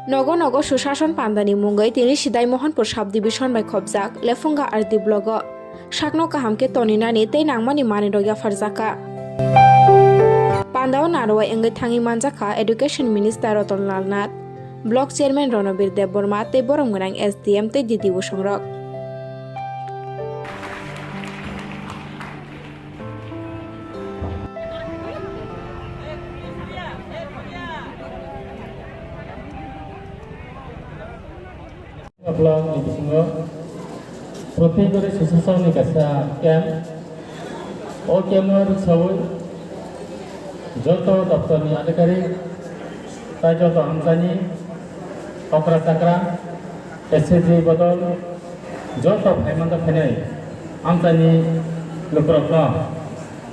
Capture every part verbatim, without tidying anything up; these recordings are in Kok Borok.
Nogo nogo Sushashan pandani mungwi tini Sidai Mohanpur subdivision bai khopjak Lephunga R D block o sakno kaham khe toninani tei nangmani manwirok yapharjakha. Pandao narwai wngwi thangwi manjakha Education Minister Ratan Lal Nath, Block Chairman Ronobir Debbarma tei borom gwnang S D M tei D D O songrok. Block ni bisingo protibori Sushashan ni kaisa camp. O camp no rwksawi joto doptor ni adhikarik tai joto amchaini okra chakra, S H G bodol joto phaimanta phainai amchaini lukurokno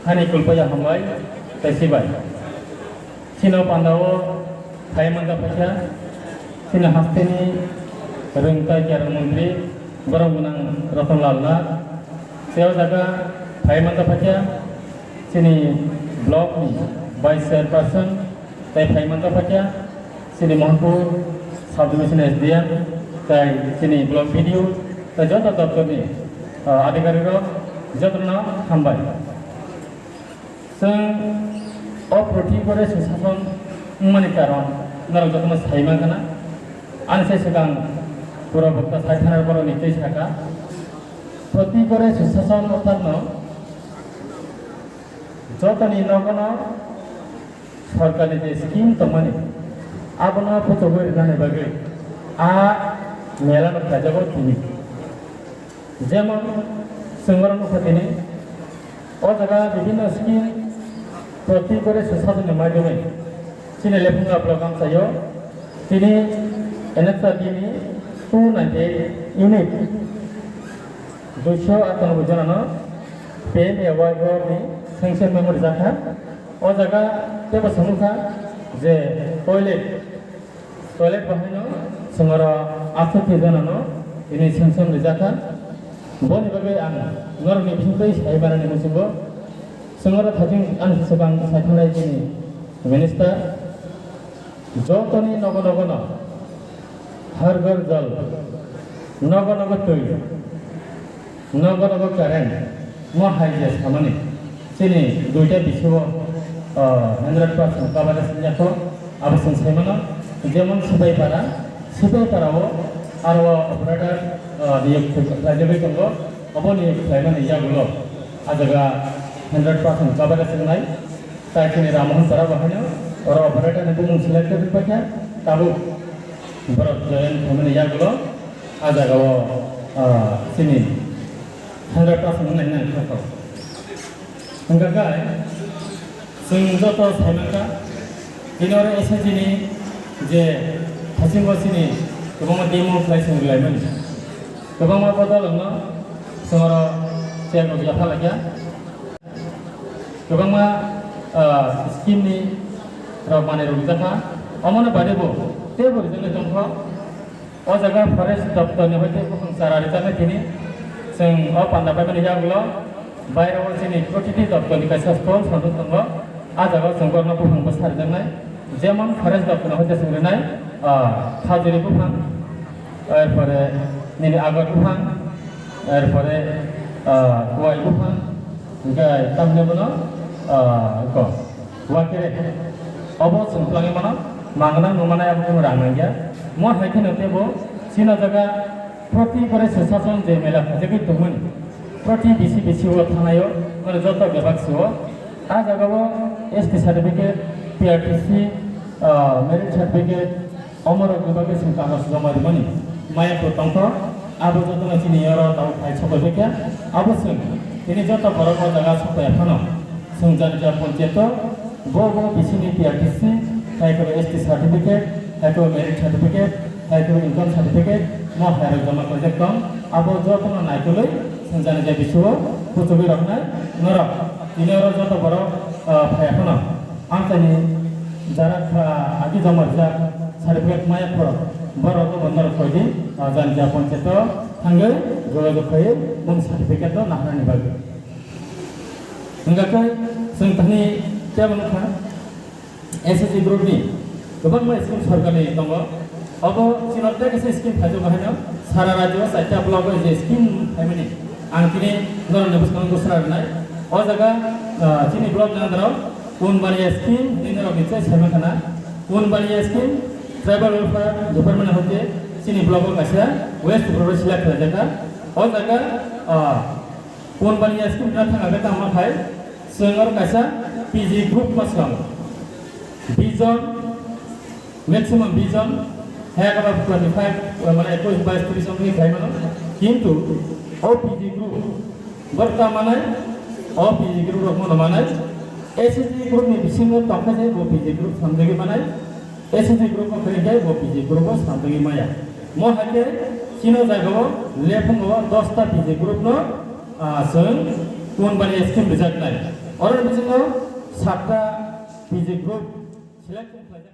hani kulpaya hambai tei sibai. Chini o pandao phai manta phaikha, chini hasteni rwngthai kerong montri, borom gwnang Ratan Lal Nath. Tei o jaga phai manta phaikha, chini block ni vice chairperson, tei phai manta phaikha, chini Mohanpur subdivision S D M, tei chini block B D O, tei joto doptor ni, ah, adhikarik rok jotono hambai. Chwng o purthimbi o Sushashan wngmani karon norok jotono sai mankha na. Ani se swkang pura bokta sai thana borok ni tei saka. Purthimbi o Sushashan orthatno jotoni nogono sorkarni je scheme tongmani abono puchugwi rwnani bagwi a mela no khaijago tini. Jemon, chwng oro nukha tini, o jaga bibhinno scheme protibori Sushashan ni maidagwi chini Lephunga block amchaio tini N H R D ni two ninety eight unit duiso atanoboi jonano P M A Y ni sanction memo rijakha. O jaga teibo chwng nukha je toilet Toilet bahaino chwng oro aswk khe janano tini sanction rijakha. Boni bagwi ang norokni bisingtwi sai manani muchungo chwng oro thajing ani swkang sai thangnai chini minister. Jotoni nogo nogono Har Ghar Jal, nogo nogo twi, nogo nogo current, mo hai je samani chini duita bisio, ah, hundred percent coverage wngya kho, abo chwng sai mano. Jemon Sipaipara, Sipaipara o aro operator, ah, niyok khlaijagwi tongo, oboni khlaimani yagulo a jaga hundred percent coverage wngnai. Tai chini Rammohon Para bahaino oro operator ni bumung select khe paikha, tabuk borok join khaimani yagulo a jagao, ah, chini hundred percent wngnai nang kha kho. Hwnkha khe chwng joto sai mankha, tini oro S H G ni je thasingo chini kwbangma demo khlai chwng rwlaimani, kwbangma bodol wngno chwng oro chair rok yapha laikha. Kwbangma, ah, scheme ni rok manwi rwjakha. Omono bade bo teibo rijak tongkho. O jaga forest doptor ni hoite buphang chara rijaknai tini. Chwng o panda paimani yagulo baire o chini protiti doptor ni kaisa stall sanduk tongo. A jaga o chwng borokno buphang bwsa rijaknai. Jemon forest doptor ni hoite chwng rinai, ah, khajuri buphang, erpore nini agar buphang, erpore, ah, kuai buphang, hingke tamni bono, ah, ko, wakere. Obo chwng twlangwi mano, mangnang nungmanai abo kunu rang nangya. Mo hai kheno teibo chini jaga proti kore Sushashan je mela khaijagwi tongmani. Proti bisi bisi o thanai o, mane joto bebak si o. A jaga o S T certificate, P R T C, ah, merit certificate, omorok ni bagwi chwng kagoz joma rimani maya bo tongkho. Abo jotono chini oro tabuk phai sokoi baikha. Abo chwng tini joto borok o jaga sokoi phano chwng jani ja ponchayat o bo bo bisi ni P R T C, hai khe S T certificate, hai khe merit certificate, hai khe income certificate, mo hai rok joma khaijak tong. Abo jotono naikolwi chwng jani jai bisio kuchugwi roknai norok. Tini oro joto borok, ah, phaiya phano amchaini jara kha agi joma rijak certificate maya phoro borok bo norok koidi, ah, jani jai ponchayat o thangwi jogajog khaiwi boni certificate no naharnani bagwi. Hingkha khe chwng thani tebo nukha. S H G group ni Kwbangma scheme sorkarni tongo. Obo chini tei kaisa scheme phaijago haino sara rajyo o chaita block o je scheme phaimani ang tini norokni bwskango gosora rwnai. O jaga, ah, chini block ni under o Kunbaniya scheme hinwi norokni chai saiman khana. Kunbaniya scheme tribal welfare department hoite chini block o kaisa West Tripura select khlaijak kha. O jaga, ah, Kunbaniya scheme no thang khe tamo khai chwng oro kaisa P G group ma swkang. Bish jon, maximum bish jon, haya kaba twenty five, mane ekwis, bais, tris jon khe khai mano. Kintu o P G group, bor ta manai, o P G group rok mono manai, S C G group ni bisingo tongkha je bo P G group samjagwi manai, S C G group o khe bo P G group o samjagwi maya. Mo hai khe chino jagao lephungo dos ta P G group no, ah, chwng Kunbaniya scheme rijaknai. Oro bisingo satta P G group selection khlaijak.